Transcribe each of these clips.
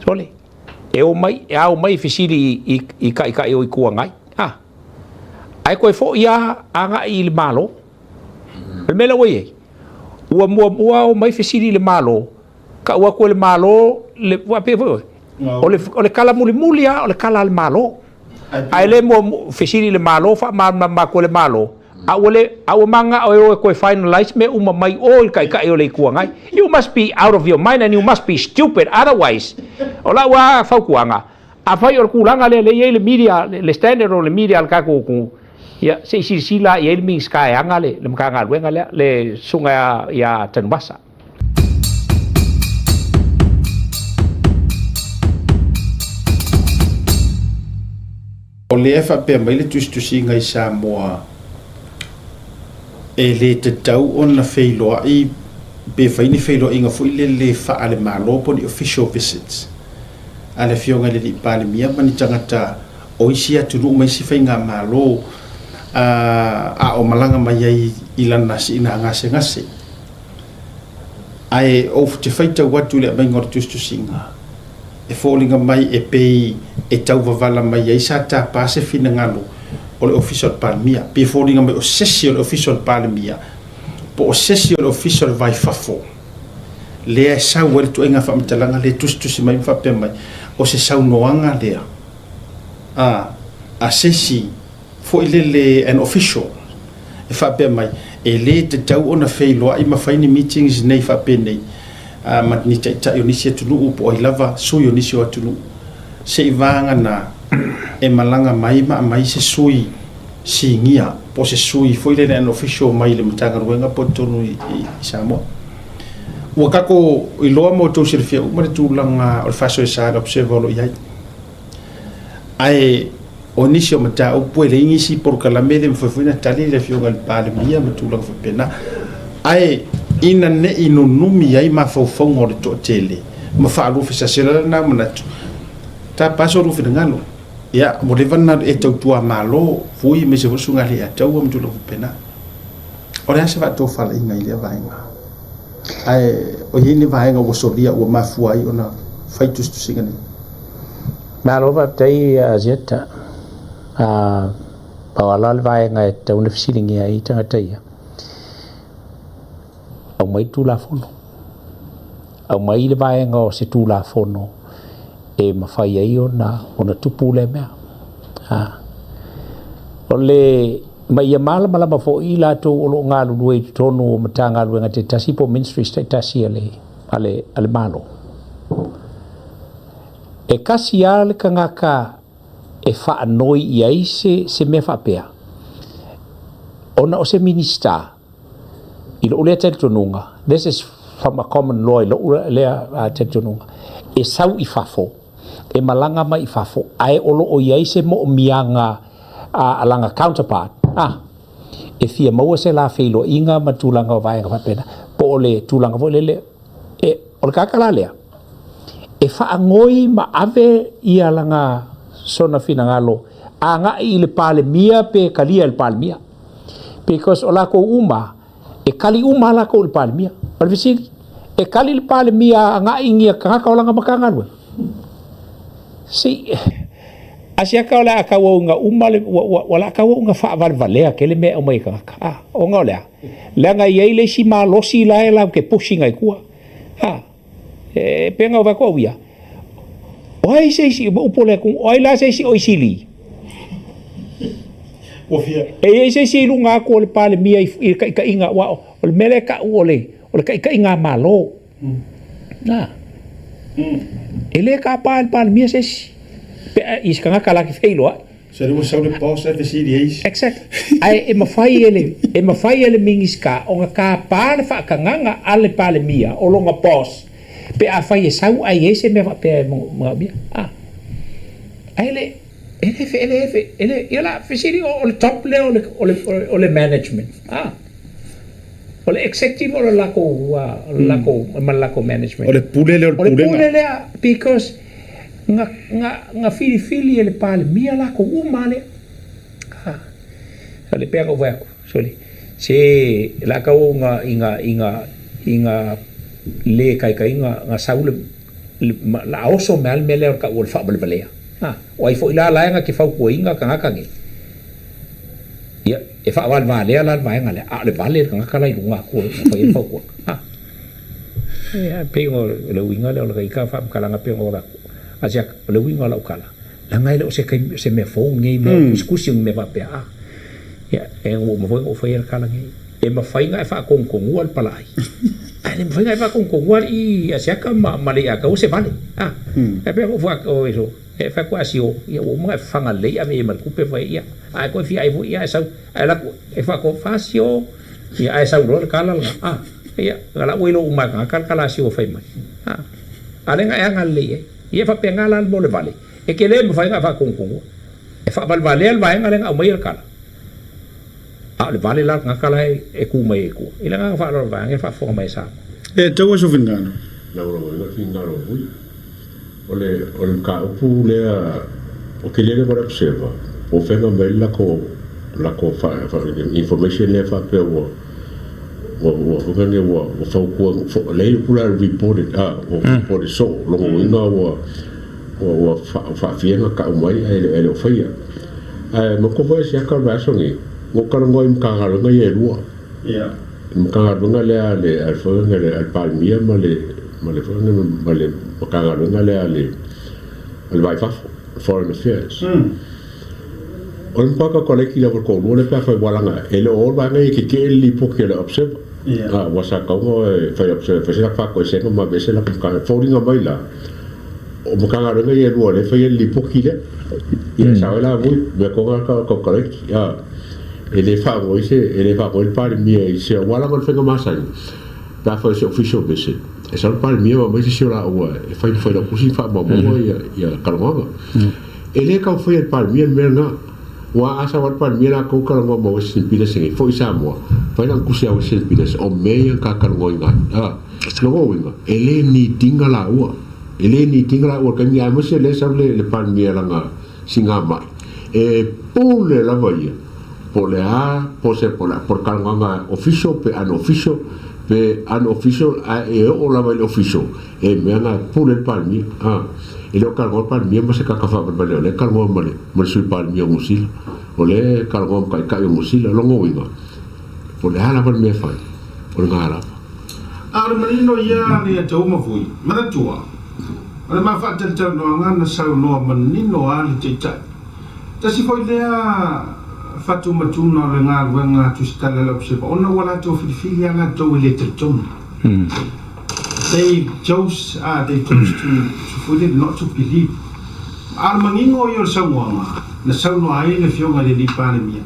Sole, e omai, e ao mai e fesili i, i, i taitai o Itu Agai, a. Ae toe foi lava agai i le Malo. O le mea lea ua i ai, ua muamua omai fesili i le Malo, tau atu e le Malo, le, faapea foi oe, o le, o le tala mulimuli lava o le tala a le Malo. Ae le muamua, fesili i le Malo, faamalamalama atu e le Malo, a ua le, a ua mananao e o e toe finalize mea uma mai o i le Taitai o le Itu Agai. You must be out of your mind and you must be stupid otherwise. O lau lava fautuaga, afai o le tulaga lea lea e i ai le media, le standard o le media a le tatou atunuu, ia se i silasila i ai le Minisita e ana le Matagaluega lea, le Susuga ia Tanuvasa. O lea e faapea mai le tusitusiga i Samoa, e le tatau ona feiloai pe fai ni feiloaiga foi lele faale-Malo po o ni official visits a le Afioga i le Alii Palemia ma ni tagata o isi atunuu ma isi faigamalo a o malaga mai ai i lana siina gasegase. Ae ou te faitau atu i le aumaiga o le tusitusiga, e foliga mai e pei e tauvavala mai ai sa tapa se finagalo o le Ofisa o le Palemia. Pei e foliga mai o sesi o le Ofisa o le Palemia po o sesi o le Ofisa o le Va i Fafo lea e sau ai le ituaiga faamatalaga lea e tusitusi mai ma faapea mai, o se saunoaga lea a sesi foi lele an official e faapea mai, e le tatau ona feiloai ma fai ni meetings nei faapenei ma ni taitai o nisi atunuu po o ai lava sui o nisi o atunuu, seivaga e malaga mai ma aumai se sui sinia po o se sui foi lele an official mai le Matagaluega po o totonu i Samoa. Ua tatou iloa ma outou silafia uma le tulaga o le faasoesa le observer o lo o i ai. Ae o nisi o mataupu e leai nisi polokalame e le mafai foi ona tali le Afioga i le Palemia ma tulaga faapena. Ae ina ne i nunumi ai mafaufauga o le toatele ma faaluafesasi, o le ala lena o manatu, tapa so lua finagalo. Ia, ua leva ona e tautua Malo, Vui aemaise foi le Susuga ia Leiataua ma tulaga faapena. O le a se faatofalaiga i lea vaega? Ae o i ai ni vaega ua solia ua mafua ai ona fai tusitusiga nei? Malo faafetai Asiata. Pau lava le vaega e tatau ona fesiligia ai tagata ia, aumai le Tulafono. Aumai le vaega o se Tulafono e mafai ai ona tupu lea mea. O le ma ia malamalama foi i latou o lo o galulue i totonu o Matagaluega taitasi po o Ministries taitasi a le Malo. E kasi lava le tagata e faanoi i ai se mea faapea, ona o se Minisita, i lou lea talitonuga, this is from a common law i lou lea talitonuga, e sau i fafo, e malaga mai i fafo, ae o lo o i ai se moomiaga a lana counterpart, e fia maua se la feiloaiga ma tulaga o vaega faapena, po o le tulaga foi lele, e, o le tagata la lea, e faanoi ma ave ia lana sona finagalo agai i le Palemia pe talia e le Palemia. Because o latou uma, e kali uma lava latou i le Palemia. O le fesili, e kali le Palemia agai i ni tagata o lana Matagaluega? Si, asiata o le a tauauga uma, le, ua, ua, ua la tauauga faavalevalea tele mea e aumai e tagata. Ah, ona o le a? Leaga e i ai le isi malosi la e latou te push ina i tua. Ah, e pei ona ou fai atu au ia, o ai se isi, ma upu o le atunuu, o ai la se isi o Isili? E i ai se isi i luga atu o le Palemia i le taitaiga, aua o le mea lea e tau o le, o le taitaiga a Malo. Na. E le tapa e le Palemia se isi, pe a i se tagata la te feiloai. Se ua sau le boss ae fesili ai isi. Exactly. Ae e mafai e le, e mafai e le Minisita ona tapa le faatagaga a le Palemia o lona boss pe afai e sau ae i ai se mea faapea e manaomia. A. Ae le, e le, e le, e le, ia la fesili o le top lea o le, o le, o le management. A. O le executive o le latou, o le latou, ma le latou management. O le pule lea o le pulega. O le pule lea because Na, na, na filifili e le Palemia lakou uma lea. Ha. O le pea na ou fai atu, sole, se la tau ina, ina, ina, ina le taitaiga na sau le, La a oso mai lava le mea lea o le taua o le faavalevalea. A, o ai foi la la e na te fautuaina tagata nei? Ia, e faavalevalea la le vaega lea, a o le vale le tagata la i luga atu na fai ai le fautuaga. A, ia, e pei o le uiga lea o le ita faamatalaga pei ona ou avatu. Asiata, o le uiga o lau tala, leaga e le o se taimi, se mea fou lenei mea o le tusitusi o ni mea faapea, a. Ia, e ua uma foi ona ou faia le tala nei. E mafai ona e faatonutonua le palaai, ae le mafai ona e faatonutonua alii Asiata ma le Iataua se vale. A, e pei ona ou fai atu, e fai atu Asio, ia ua uma ona e fafaga lelei ave i ai ma le tupe fai ai, ia, a e toe fia ai foi, ia e sau, ae alu atu e faatonu, Asio, ia ae sau loa le tala lena, a, ia, o la ua iloa uma e tagata le tala a Asio e fai mai. A, a lea na e agalelei i ai. Ia e faapena la le mea o le vale, e te le mafai ona e faatonutonua. E faavalevalea le vaega lea na aumaia le tala. A o le vale la o le tagata la e tu mai ai i tua. I le agaga faaaloalo vaeane le faafofoga mai a Samoa. E taua sou finagalo. Lagolagoina le finagalo o Vui. O le o le mataupu lea o ke lele o le observer po o fea mai le latou latou information lea faapea ua ua ua foi lea ua ua fautua lea i upu la reported a ua reported soo lona uiga ua ua ua faafia ona tau mai ae le o faia. Ae manatua foi e siaka le vaiaso nei, na ou talanoa i Matagaluega ia e lua. Le Matagaluega lea a le a le a le Palemia ma le ma le foi lea ma le Matagaluega lea a le a le Va i Fafo, Foreign Affairs. O le matua tautalaiti lava o le toalua lea pe afai ua laga e le o o le vaega ia e tetee le lipoti a le Observer. Aua sa tatau ona fai observer e fai se latou faatoesega ma aveese latou Matagaluega. E foliga mai la, o Matagaluega ia e lua lea e faia le lipoti lea. Ia e sao ai la Vui, mea tonu lava le tautalaiti. E le faanoi se, e le faanoi le Palemia i se, aua lava o le faiga masani, pe afai o se official visit, e sau le Palemia ma aumai se isi o laua e fai ma Failautusi ma faamaumauga ia talanoaga. E le tau faia e le Palemia le mea lena. Aua a sau lava le Palemia latou talanoa ma Western Peters nei, foi i Samoa, fai lana tusi ia Western Peters, o mea ia na ta talanoaina ai. A, lona uiga, e le need ina laua. E le need ina laua i le taimi, aemaise lea e sau le Palemia i lana sigamai, e pule lava ia, po o le a, po o se, po o le talanoaga official pe unofficial, pe unofficial ae e oo lava i le official, E mea na e pule ai le Palemia. A, e le o talanoa le Palemia ma se tagata faavalevalea, o lea e talanoa ma le, ma le Sui Palemia o Niu Sila. O lea e talanoa ma Taitai o Niu Sila. Lona uiga, po o le a lava le mea e fai, o lena lava. A o le manino ia a le Atua ma Vui. Manatua, o le ma faatalatalanoaga na saunoa manino a le Taitai. Tasi foi lea fatumatuna o le galuega a Tusitala le Observer ona ua latou filifili a latou e le talitonu. They chose, ah, they chose to, to foi lele, not to believe. A o le manino ia o le saunoaga na saunoa ai le Afioga i le Alii Palemia,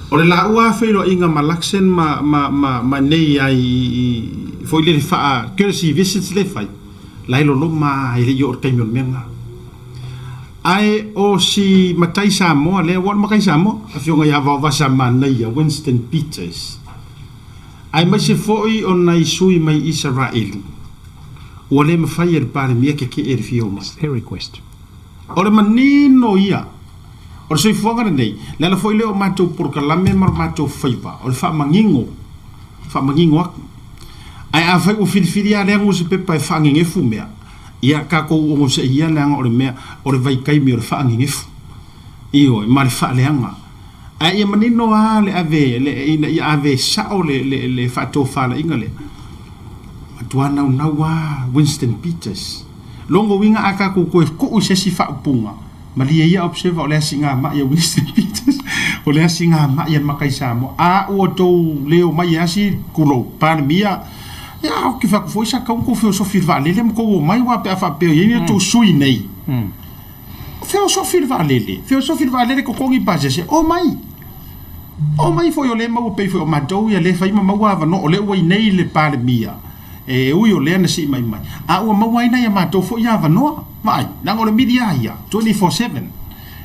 o le laua feiloaiga ma Luxon ma, ma, ma, ma nei ai i, foi lele faa courtesy visits lea e fai, la e loloma lava e le i oo i le taimi o le mea lena. Ae o si matai Samoa lea, ua o le matai Samoa, Afioga ia Vaovasa Manaia Winston Peters, aemaise foi o nai sui mai Isaraelu, ua le mafai e le Palemia keke'e le fia o mai. O le manino ia o le soifuaga lenei, le ala foi lea o matou polokalame ma lo matou faiva, o le faamanino, faamanino atu. Ae afai ua filifili lava lea nusipepa e faagegefu mea, ia tatou onosai ia leaga o le mea o le vaitaimi o le faagegefu. Ioe, ma le faaleaga. Ae ia manino lava le ave, le, ina ia ave sao le, le, le faatofalaiga lea. Matua naunau lava Winston Peters. Lona uiga a tatou toe tuu i se isi faaupuga, malie ia observer o le asiga mai a Winston Peters, o le asiga mai a le matai Samoa. A ua outou le omai e asi, tulou, Palemia, ia ou te fai atu foi sa tatau ona outou feosofi i le vaalele ma outou omai aua pe a faapea e i ai ni outou sui nei. Feosofi le vaalele, feosofi le vaalele totogi pasese, omai. Omai foi o lea e maua pei foi o matou ia lea e fai ma maua avanoa, o lea ua i nei le Palemia, e ui o lea na sii mai mai, a ua maua ai nai a matou foi avanoa. Vaai, leaga o le media ia, 24/7.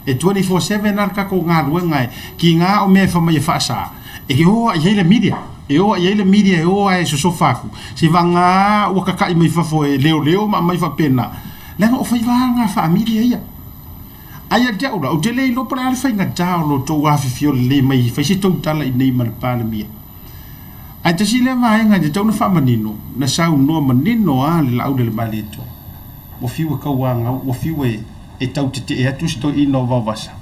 E 24/7 lava le tatou galuega e kiga o mea e fai mai e faasa, e o lava i ai le media. E o lava i ai le media e o lava e sosofa atu, seivaga ua tata'i mai fafo e leoleo ma aumai faapena. Leaga o faiva lava na faamili ia. Ae ia te au la, ou te le iloa po o le a le faigata o lo outou afifio lelei mai e fai se tou tala i inei ma le Palemia. Ae tasi lea vaega e tatau ona faamanino, na saunoa manino lava le Laauli a le Malietoa. Ua fiu e kauāgau, ua fiu e e tau teteʻe atu si toeaina o Vaovasa,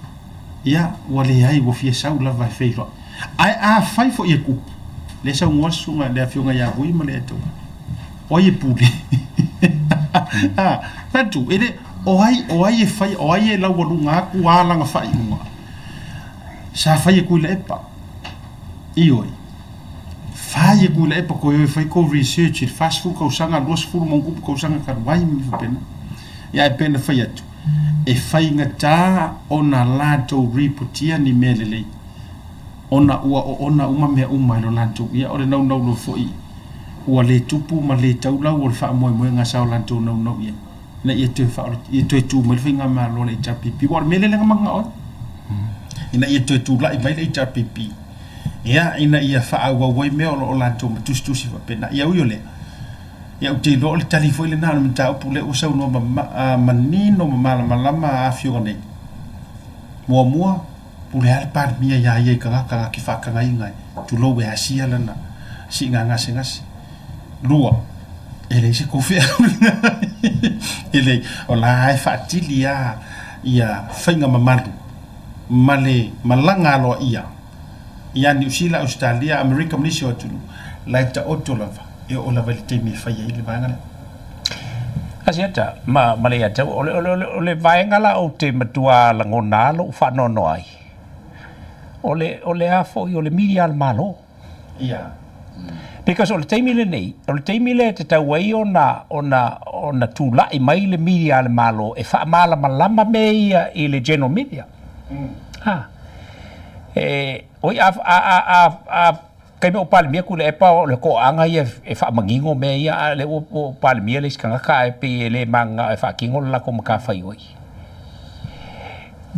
ia, ua leai, ua fia sau lava e feiloai. Ae afai foi e kupu, lea saunoa le susuga le afioga ia Vui ma le Etoga, o ai e pule? A, fai atu, e le, o ai, o ai e faia, o ai e laualuga atu a lana faaiuga? Sa fai e Tuilaepa. Ioe. Fai e Tuilaepa toe o e fai tou research i le 40 tausaga, 20 ma ona tupu tausaga talu ai ma mea faapena. Ia ae pei ona fai atu, e faigata ona latou ripotia ni mea lelei ona ua oona uma mea uma e lo latou. Ia o le naunau loa foi ua le tupu ma le taulau o le faamoemoega sa o latou naunau i ai ina ia toe faaola, ia toe tu mai le faigamalo a le HRPP. Aua o le mea lea na mananao ai, ina ia toe tulai mai le HRPP, ia, ina ia faaauau ai mea o lo o latou matusitusi faapena. Ia ui o lea, ia ou te iloa o le tali foi lena o le mataupu lea ua saunoa manino ma malamalama Afioga nei. Muamua, pule lava le Palemia iā ia i tagata na te faatagaina, tulou, e asia lana siiga gasegase. Lua, e leai se tou feau e leai, o la e faatili lava ia faiga mamalu ma le malaga aloaia ia Niu Sila, Ausetalia, Amerika ma nisi o atunuu, la e taoto lava e oo lava i le taimi e fai ai le vaega lea. Asiata, ma, ma le ia te au, o le, o le, o le vaega la ou te matua lagona lava lou faanoanoa ai, o le, o le a foi, o le media a le Malo. Ia. Because o le taimi lenei, o le taimi lea e tatau ai ona, ona, ona tulai mai le media a le Malo e faamalamalama mea ia i le general media. Ha. E, oi a, a, a, a, a taimi o Palemia Tuilaepa o le toaaga ia e faamanino mea ia, a o lea ua, ua Palemia le isi tagata ae pei e le mananao e faatino le latou matafaioi.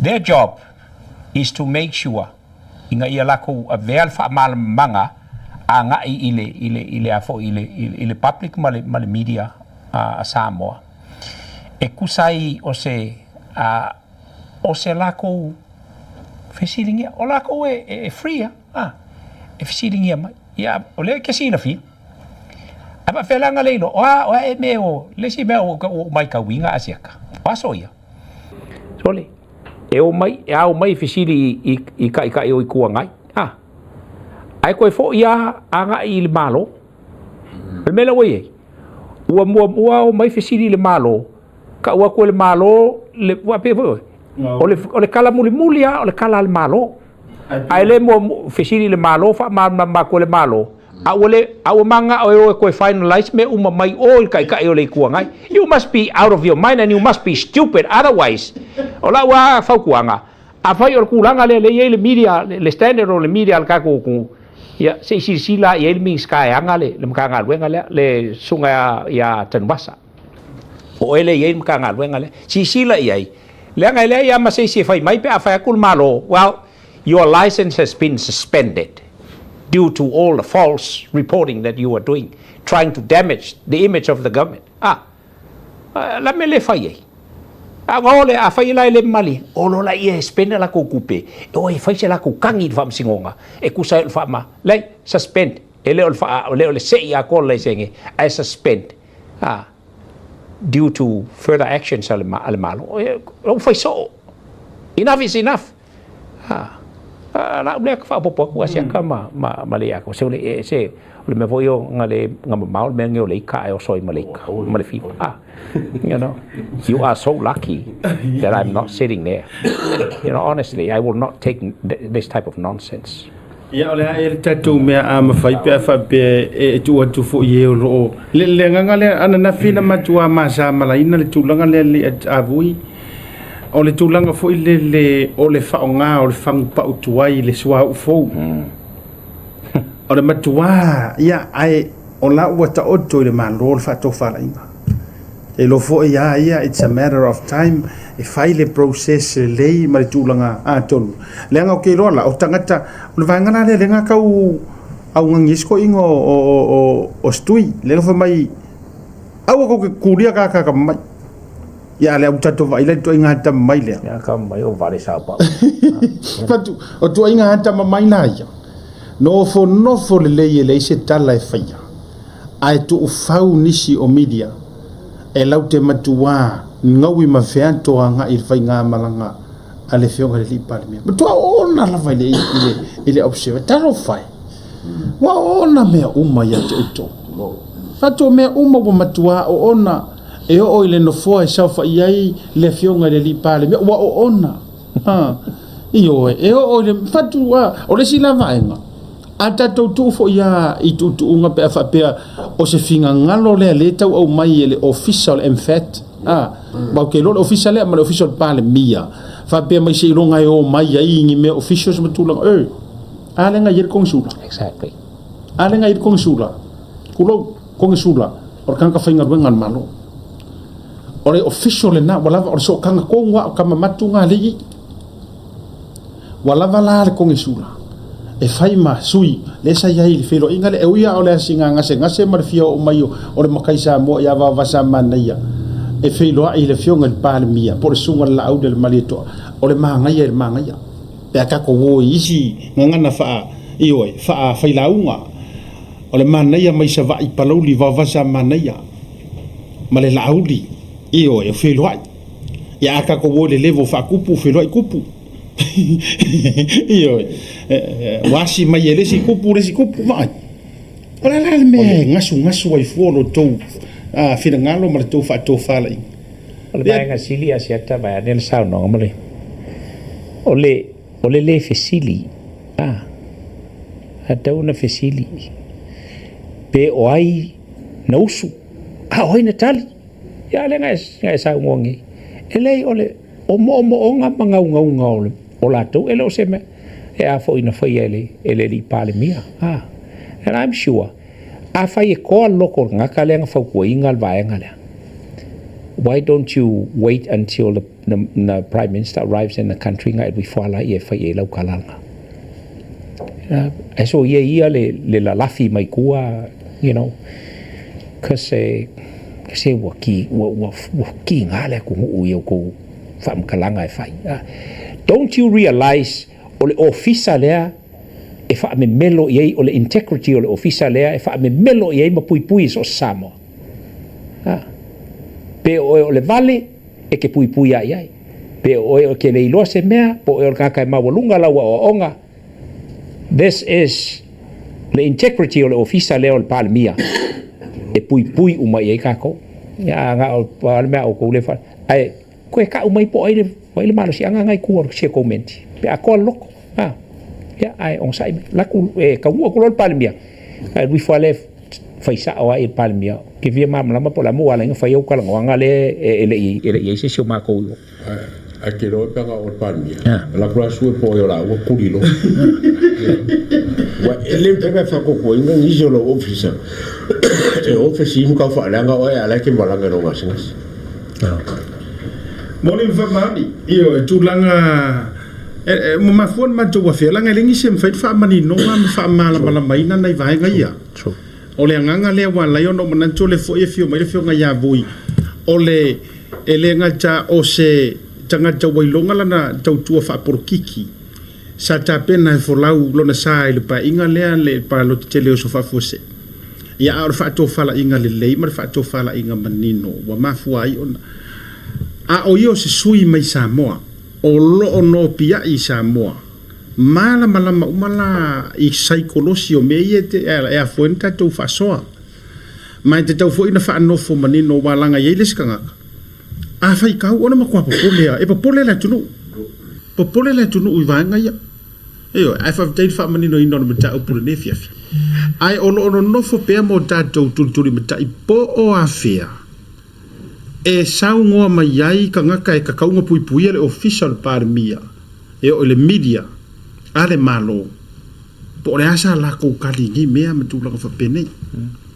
Their job is to make sure ina ia latou avea le faamalamalamaga agai i le, i le, i le a foi, i le, i le public ma le, ma le media a Samoa e tusa ai o se, a, o se latou fesiligia, o latou e, e, e free a, e fesiligia mai. Ia, o lea e te silafia. Ae faapefea la ona le iloa, o a, o a e mea o, le isi mea ua ou matauina Asiata, o aso ia. Sole, e o mai, e ao mai e fesili i, i, i taitai o Itu Agai, a, ae toe foi lava agai i le Malo. O le mea lea ua i ai, ua muamua o mai fesili i le Malo, tau atu e le Malo, le, ua pei foi oe, o le, o le tala mulimuli lava o le tala a le Malo. Ae le muamua, fesili i le Malo, faamalamalama atu e le Malo, a ua le, a ua mananao e o e toe finalize mea uma mai o i le Taitai o le Itu Agai. You must be out of your mind and you must be stupid otherwise. O lau lava fautuaga, afai o le tulaga lea lea e i ai le media, le standard o le media a le tatou atunuu, ia se i silasila i ai le Minisita e ana le Matagaluega lea, le Susuga ia Tanuvasa. O oe lea e i ai le Matagaluega lea. Silasila i ai, leaga e leai lava ma se isi e fai mai pe a fai atu le Malo, well, your license has been suspended due to all the false reporting that you are doing, trying to damage the image of the government. Ah, la mea le fai ai. A ua ole, a fai la e le malie, o loa laia e spend a latou tupe, e o e fai se latou tagi i le faamasinoga, e tusa ai o le faama, leai, suspend, e le o le faa, e le o le sei atoa le laisene, ae suspend. Ah, due to further actions a le, a le Malo. Ua fai soo. Enough is enough. Ha. A lau lea ka faaopoopo atu Asiata ma, ma, ma le Iako. Se o le, e, se, o le mea foi o nga le, nga mamao le mea nge o le ika ae oso ai ma le ika, ma le fiva. Ah, you know, you are so lucky that I'm not sitting there. You know, honestly, I will not take this type of nonsense. Ia, o le a ea le tatou mea a mafai pe a faapea e tuu atu foi i e o lo o le, le agaga lea ananafi na matua masamalaina le tulaga lea le avui o le tulaga foi lele o le faaaoga o le fagu pau tuai i le suauu fou. O le matua, ia, ae o la ua taoto i le Malo le faatofalaiga. E iloa foi ia ia, it's a matter of time e fai le process lelei ma le tulaga atonu. Leaga ou te iloa la, o tagata, o le vaega la lea, lea na tau augani ai si toeaina o, o, o, o, o Stui, lea na fai mai, aua tou te kulia kakaka mai. Ia, lea ua tatou vaai la i le ituaiga tama mai lea. Ia, tama mai o vale sao pau. Fatu, o ituaiga tama mai la ia, nofonofo lelei e leai se tala e faia, ae tuufau nisi o media. E latou te matuā gaui ma feato agai i le faigamalaga a le Afioga i le Alii Palemia. Matua oona lava i le, i le, i le Observer. Talofa e. Ua oona mea uma ia te outou. Faatu mea uma ua matuā oona e oo i le nofoa e saofai ai le Afioga i le Alii Palemia. Ua oona. Ha. Ioe, e oo i le fatu, o le isi la vaega, a tatou tuu foi lava i tuutuuga pe a faapea o se finagalo lea lea e tau aumai e le Ofisa o le MFAT, a, aua ou te iloa o le Ofisa lea ma le Ofisa o le Palemia, faapea mai seiloga e omai ai i ni mea officials ma tulaga, e, a lea na i ai le Konesula? Exactly. A lea na i ai le Konesula? Tulou, Konesula, o le tagata faigaluega a le Malo. O le official lena, ua lava, o le sootaga tonu lava o tama matu na lea e i i. Ua lava la le Konesula e fai ma sui lea sa i ai i le feiloaiga lea, e ui lava o le asiga gasegase ma le fia oo mai o le matai Samoa ia Vaovasamanaia e feiloai i le Afioga i le Palemia po o le Susuga i le Laauli a le Malietoa, o le manaia i le manaia. Pe a tatou o i isi gagana faa, ioe, faafailauga, o le manaia mai Savaii Palauli Vaovasamanaia ma le Laauli, ioe, o feiloai. Ia a tatou o i le level faakupu, feiloai kupu. Ioe, ua asi mai e le isi kupu le isi kupu, vaai. O le a la le mea e gasugasu ai fua lo outou finagalo ma le tou faatofalaiga? O le vaega sili Asiata vaeane le saunoaga ma le o le o le le fesili a a tatau ona fesili pe o ai na usu a o ai na tali. Ia a lea na e saunoa nei, e leai o le o moomooga ma gaugauga o, le, o latou, e le o se mea e a foi na faia e le, e le alii Palemia. Ah. And I'm sure, afai e toa le loto o le tagata lea na fautuaina le vaega lea, why don't you wait until the, the, the Prime Minister arrives in the country na e alu ifo ala ia e fai ai lau tala lena. Ae so ia ia le, le lalafi mai tua, cause e, se ua ki, ua, ua, ua kiga le atunuu i outou faamatalaga e fai. Don't you realize o le ofisa lea e faamemelo i ai, o le integrity o le ofisa lea e faamemelo i ai ma puipui i so o se Samoa. Pe o oe o le vale, e ke puipui a i ai. Pe o oe o ke le iloa se mea, po o oe o le tagata e maualuga lau aoaoga. This is le integrity o le ofisa lea o le Palemia e puipui uma i ai tatou. Ia, na o le mea a outou le fa... Ae, koe kau mai po o ai le, o ai le malosiaga na i tua o si komenti. Pe a toa le loto. Ha. Ia, ae onosai mai. Laku, e taunuu atu loa le Palemia. Ae alu ifo lava lea fai sao lava i le Palemia. Ke fia malamalama po o le a mo ua ala ai ona fai au talanoaga lea e le i i ai se isi o matou i o. Ae te iloa pe ana o le Palemia, o latou la sue po o ai o laua kuli loa. Ua e le mafai ona e faatuatuaina nisi o lou ofisa e o fesili ma tau faaleaga oe a o la e te malaga i lou gasegase. Moni ma faamaoni, ioe, tulaga e, ua mafua ona matou afea, leaga e leai nisi e mafai ona faamaninoga ma faamalamalamaina nai vaega ia. O le agaga lea ua ala ai ona ou manatu o lea foi e afio mai le Afioga ia Vui, o le, e le gata o se tagata ua iloga lana tautua faapolokiki, sa tapena e folau lona sa i le paeaiga lea le palota tele o Aso Faafuasei. Ia, a o le faatofalaiga lelei ma le faatofalaiga manino ua mafua ai ona a o ia o se sui mai Samoa o lo o nopiai i Samoa, malamalama uma la i saikolosi o mea ia e afua ai ona tatou faasoa. Ma e tatau foi ona faanofo manino aua leaga e i ai le isi tagata, a faitau ona matua popole lava, e popole le atunuu, popole le atunuu i vaega ia. Ioe, ae faafetai i le faamaninoina o le mataupu i lenei afiafi. Ae o lo o nonofo pea mo tatou tulitulimatai po o afea e saunoa mai ai tagata e tatau ona puipuia le Ofisa o le Palemia e oo i le media a le Malo, po o le a sa latou tali i nei mea ma tulaga faapenei.